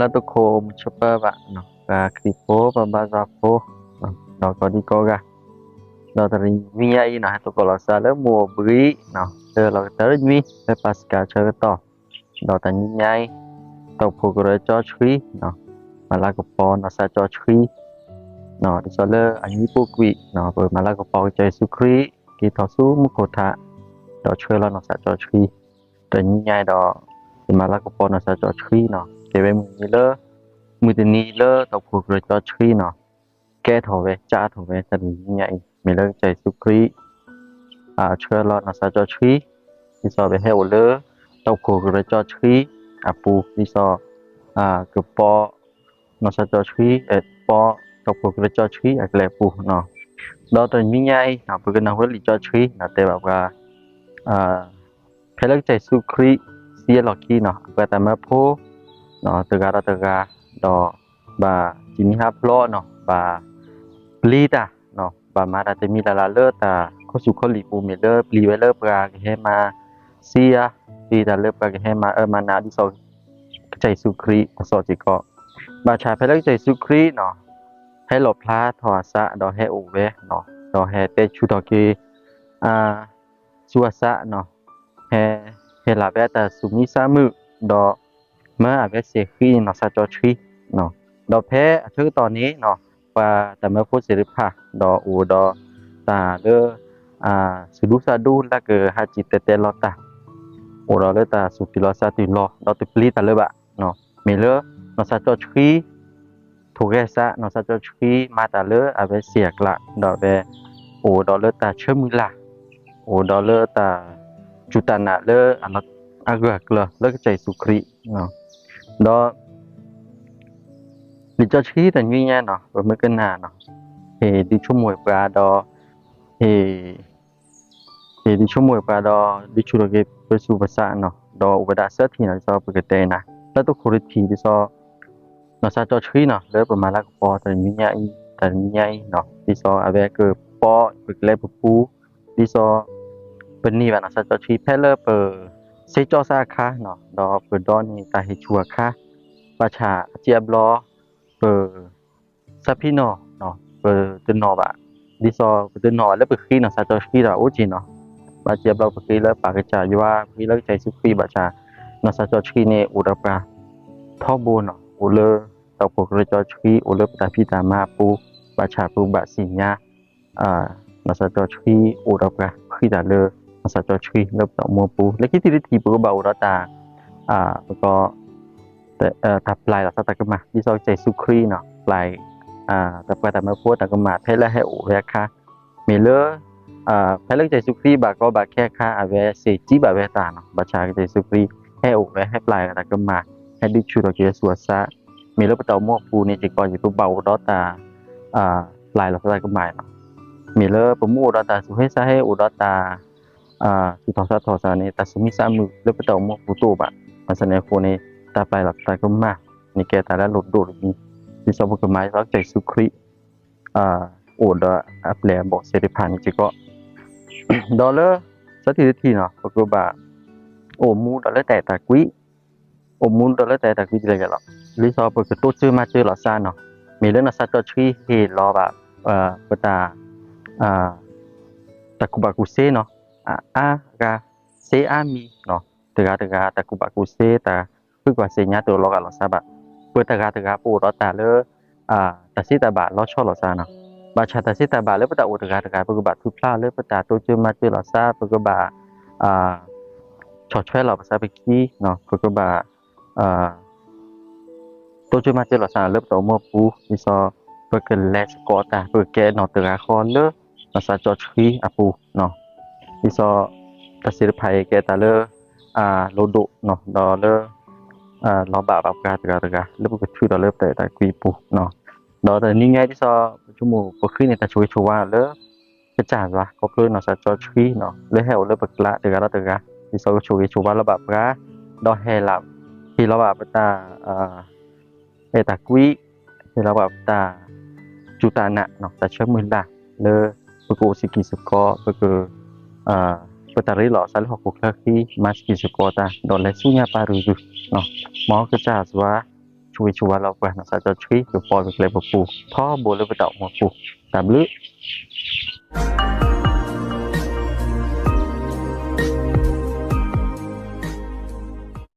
လၢတခိၣ်မုၢ်ဆၢပၢဘၣ်, ပှၤခရံာ်ဖိ ပှၤဘါယွၤဖိ ဒီးကိးဒံကိးဂၤ, ဒီးတနံၤညါအံၤန့ၣ် ဟဲသကိးလီၤစၢ်လၢမုၢ်အိၣ်ဘှံး လၢလီၤကတၢၢ်တနွံ လၢပၢ်စကၤဆၢကတီၢ်, ဒီးတနံၤညါအံၤ တၢ်အိၣ်ဖှိၣ်ကရၢကၠီဆှံ မၤလၤကပီၤနီၢ်စၢ်ကၠီဆှံ ဒ်သိးလၢအနွံပူၤကွံာ် ပမၤလၤကပီၤကစၢ်ယ့ၣ်ၡူးခရံာ် က့ၤထီၣ်ဆူမူခိၣ်ထး ဒီးဆှၢလီၤနီၢ်စၢ်ကၠီဆှံ, တနံၤညါအံၤဒီး ပမၤလၤကပီၤနီၢ်စၢ်ကၠီဆှံန့ၣ် ကဲဝဲမုၢ်နံၤလၢ မုၢ်တနံၤလၢတၢ်အိၣ်ဖှိၣ်ကရၢကၠီဆှံန့ၣ် ကဲထီၣ်ဝဲ ကးထီၣ်ဝဲ တနံၤညါအံၤ မ့ၢ်လၢကစၢ်ယ့ၣ်ၡူးခရံာ် ဆှၢလီၤနီၢ်စၢ်ကၠီဆှံ ဒ်သိးပဟဲအိၣ်လၢ တၢ်အိၣ်ဖှိၣ်ကရၢကၠီဆှံအပူၤ ဒ်သိး ကပီၤ နီၢ်စၢ်ကၠီဆှံ ပီၤတၢ်အိၣ်ဖှိၣ်ကရၢကၠီဆှံအကျဲအပူၤန့ၣ်, ဒီးတနံၤညါအံၤ ပကနၢ်ဟူလံာ်စီဆှံန့ၣ် တဲဘၣ်ပှၤ ဖဲလၢကစၢ်ယ့ၣ်ၡူးခရံာ် စံးလီၢ်ခံန့ၣ် အပှၤတၢ်မၢဖိ တဂၤဒီးတဂၤ ဒီး ဘၣ်တမံၤဟးဖျိးန့ၣ် ဘၣ်ပျံၤတၢ် ဘၣ်မၤတၢ်တမံၤလၢ်လၢ်လၢတၢ်ခီဆူၣ်ခီလံၢ်ပူၤ မ့ၢ်လၢပျံၤဝဲလၢပှၤကဟဲမၤစံယၤ, ပျံၤတၢ်လၢပှၤကဟဲမၤအၢမၤနးဒ်သိး ကစၢ်ယ့ၣ်ၡူးခရံာ်အစီၣ်စ့ၢ်ကီး, ဘၣ်ဆၣ်ဖဲလၢကစၢ်ယ့ၣ်ၡူးခရံာ်န့ၣ် ဟဲလီၣ်ဖျါထီၣ်အသး ဒီးဟဲအိၣ်ဝဲ ဒီးဟဲတဲဆူၣ်ထီၣ်က့ၤ ဆူအသးန့ၣ် ဟဲ ဟဲလၢ်ဝဲအတၢ်သူၣ်မံသးမုာ် ဒီး မၢအဝဲစဲၤဃံနီၢ်စၢ်ကၠီဆှံ, ဒီးဖဲအဆၢကတီၢ်န့ၣ် ပှၤတၢ်မၢဖိသ့ၣ်တဖၣ် ဒီးအိၣ်ဒီးတၢ်လၢ စူၣ်ဒူသးဒူလၢကဟးစံၣ်တဲၤတဲလီၤတၢ်, အိၣ်ဒီးလၢတၢ်သူၣ်တုၤလီၤသးတုၤလီၤ ဒီးတပျံၤတၢ်လၢၤဘၣ်, မ့ၢ်လၢ နီၢ်စၢ်ကၠီဆှံ ထိၣ်ဂဲၤသး နီၢ်စၢ်ကၠီဆှံမၤတၢ်လၢအဝဲစံၣ်အကျး ဒီးအဝဲ အိၣ်ဒီးလၢတၢ်ဆၢမုၢ်လၢ်, အိၣ်ဒီးလၢတၢ်စူၢ်တၢ်နာ်လၢ အဂၢၢ်အကျၢၤလၢကစၢ်ယ့ၣ်ၡူးခရံာ်, ဒီး လံာ်စီဆှံတနွံညါန့ၣ် ပမ့ၢ်ကနၣ်န့ၣ် ဟ့ၣ်ဒုးဆိကမိၣ်ပှၤဒီး ဟ့ၣ် ဟ့ၣ်ဒုးဆိကမိၣ်ပှၤဒီး ဒုးဆူၣ်ထီၣ်က့ၤပသူၣ်ပသးန့ၣ် ဒီးအိၣ်ဝဲဒၣ်သၢထံၣ်န့ၣ် ဒ်သိးပကတဲနၤ လၢတခိၣ်တထံၣ်ဒ်သိး နီၢ်စၢ်ကၠီဆှံန့ၣ် လၢပမၤလၤကပီၤတနွံညါအံၤ တနွံညါအံၤန့ၣ် ဒ်သိးအဝဲကပီၤပကျဲပပူၤ ဒ်သိး ပန့ၢ်ဘၣ်နီၢ်စၢ်ကၠီဆှံဖဲလၢပ စ့ကၠီသးအခါန့ၣ် ဒီးပဒီန့ၢ်တၢ်ဟ့ၣ်ဆူၣ်အခါ, ဘၣ်ဆၣ်အစံးအဘျီ ပ သးဖံနီၣ် ပတနီၣ်ဘၣ်, ဒ်သိးပတနီၣ်ဘၣ်လၢပဃ့နီၢ်စၢ်ကၠီဆှံဒီးအိၣ်က့ၤန့ၣ်, ဘၣ်စံးအဘျီပဃ့လၢပၢ်ကစၢ်ယွၤ ပဃ့လၢကစၢ်ယ့ၣ်ၡူးခရံာ် ဘၣ်ဆၣ် နီၢ်စၢ်ကၠီဆှံန့ၣ်အိၣ်ဒီးပှၤထီဘိန့ၣ် အိၣ်လၢ တၢ်အိၣ်ဖှိၣ်ကရၢကၠီဆှံ အိၣ်လၢပတၢ်ဖံးတၢ်မၤအပူၤ, ဘၣ်ဆၣ်ပဘၣ်သ့ၣ်ညါ နီၢ်စၢ်ကၠီဆှံအိၣ်ဒီးပှၤ ဃံတၢ်လၢ နီၢ်စၢ်ကၠီဆှံလၢပတၢ်အိၣ်မူအပူၤ, လၢခံထံၣ်တထံၣ် ပကဘၣ်အိၣ်ဒီးတၢ် ပက တၢ်ပျၢ်လီၤသးတၢ်ကမၣ် ဒ်သိးကစၢ်ယ့ၣ်ၡူးခရံာ်န့ၣ် ပျၢ် တၢ်ပှၤတၢ်မၢဖိတၢ်ကမၣ် ဖဲလၢဟဲအိၣ်ဝဲအခါ, မ့ၢ်လၢ ဖဲလၢကစၢ်ယ့ၣ်ၡူးခရံာ်ဘၣ်ကီဘၣ်ခဲအခါ အဝဲစ့ၣ်ကံဘၣ်ဝဲတၢ်န့ၣ်, ဘၣ်ဆၣ်ကစၢ်ယ့ၣ်ၡူးခရံာ် ဟဲအိၣ်ဝဲ ဟဲပျၢ်တၢ်ကမၣ် ဟဲဒုးဆူၣ်ထီၣ်က့ၤအသူၣ်အသး, မ့ၢ်လၢပတၢ်အိၣ်မူအပူၤန့ၣ်စ့ၢ်ကီး ယပဘၣ်အိၣ်ဒီးတၢ် ပျၢ်လီၤသးတၢ်ကမၣ်န့ၣ်, မ့ၢ်လၢပမ့ၢ်အိၣ်ဒီးတၢ်သူၣ်ဟ့သးဟ့ အိၣ်ဒီးတၢ် သူၣ်ထီၣ်သးထီၣ်သးန့ၣ် တၢ်သူၣ်မံသးမုာ်လၢပတၢ်အိၣ်မူအပူၤတအိၣ်ဘၣ်, ဘၣ်ဆၣ်န့ၣ်အဃိန့ၣ် တၢ်ပျၢ်လီၤသးတၢ်ကမၣ်န့ၣ် ကဲတၢ်လၢအလိၣ်ဒိၣ်တမံၤ, ဒ်သိးပကမၤဒ်သိးကစၢ်ယ့ၣ်ၡူးခရံာ် အိၣ်ဒီးအပျဲၢ်အဘီၣ်သ့ၣ်တဖၣ်န့ၣ်စ့ၢ်ကီး, ဒီးလၢ သၢထံၣ်တထံၣ်န့ၣ် ပကဘၣ် အိၣ်မူဒီးလၢတၢ်အဲၣ်တၢ်ကွံ အိၣ်မူဒီးလၢတၢ်အဲၣ်တၢ်ကွံဒ်လဲၣ်ဒ်လဲၣ်လီၤ, ဒ်သိးပကတိစၢၤမၤစၢၤလီၤသးန့ၣ်, မ့ၢ်လၢနီၢ်စၢ်ကၠီဆှံဟ့ၣ်လီၤဘၣ် ပတၢ် တၢ်ကူၣ်ဘၣ်ကူၣ်သ့န့ၣ် အါအါဂၤ သ့အါမံၤန့ၣ် တဂၤတဂၤ တၢ်ကူၣ်ဘၣ်ကူၣ်သ့ တၢ်ဃုကွၢ်သ့ၣ်ညါတအိၣ်လီၤဂာ်လီၤသးဘၣ်, ပတဂၤတဂၤ ပအိၣ်ဒီးတၢ်လၢ တၢ်သ့တၢ်ဘၣ်လီၤဆီလိာ်သးန့ၣ်, ဘၣ်ဆၣ်တၢ်သ့တၢ်ဘၣ်လၢပတၢ်အိၣ်တဂၤတဂၤ ပကဘၣ်ထူၣ်ဖျါလၢပတၢ်တိစၢၤမၤစၢၤလီၤသး ပကဘၣ် ဆီၣ်ထွဲလီၤပသးပခံ, ပကဘၣ် တိစၢၤမၤစၢၤလီၤသးလၢပတၢ်အိၣ်မူအပူၤ ဒ်သိး ပကလဲၤသကိးတၢ် ပကကဲနီၢ်တဂၤဃီလၢ နီၢ်စၢ်ကၠီဆှံအပူၤ, ဒ်သိး တၢ်သ့ၣ်တဖၣ်အံၤကဲတၢ်လၢ လိၣ်ဒိၣ် ဒီးလၢ လီၤဘၣ်ဘၣ်ပှၤတဂၤတဂၤ လၢပကထုးထီၣ်လၢပတၢ်အဲၣ်တၢ်ကွံအပူၤ, ဒီးတနံၤညါအံၤဒ်သိး ပဆိကမိၣ်ပဃ့န့ၣ် တၢ်ဆိၣ်ဂ့ၤဆိၣ်ဝါလၢ ကစၢ်ယွၤ ခီဖျိနီၢ်စၢ်ကၠီဆှံန့ၣ် လၢဟဲအိၣ်လၢပကျါတဂၤဒီးတဂၤ ဒ်သိးကဆိၣ်ဂ့ၤဆိၣ်ဝါလီၤဘၣ်ပှၤ, ဒီးဟ့ၣ်လီၤ ဟ့ၣ်လီၤဘၣ်ပတၢ် အဲၣ်တၢ်ကွံ, ဟ့ၣ်လီၤဘၣ်ပတၢ် စူၢ်တၢ်နာ် တၢ်ဆၢမုၢ်လၢ် လၢပကအိၣ်စ့ၢ်ကီးစ့ၢ်ကီး ပက ပတၢ်ရ့လိာ်သးလၢဟီၣ်ခိၣ်ချၢဃံ မၤစ့ၢ်ကီးစ့ၢ်ကီးတၢ် ဒီးလဲၤဆူညါပၢ်ရုၢ်ရုၢ်, မ်ကစၢ်ယွၤဆိ ဆိၣ်ဂ့ၤဆိၣ်ဝါလီၤပှၤ နီၢ်သးစီဆှံ ကပီၤကကျဲၤပပူၤ ထီဘိလၢပတၢ်အိၣ်မူပူၤ တၢ်ဘျုး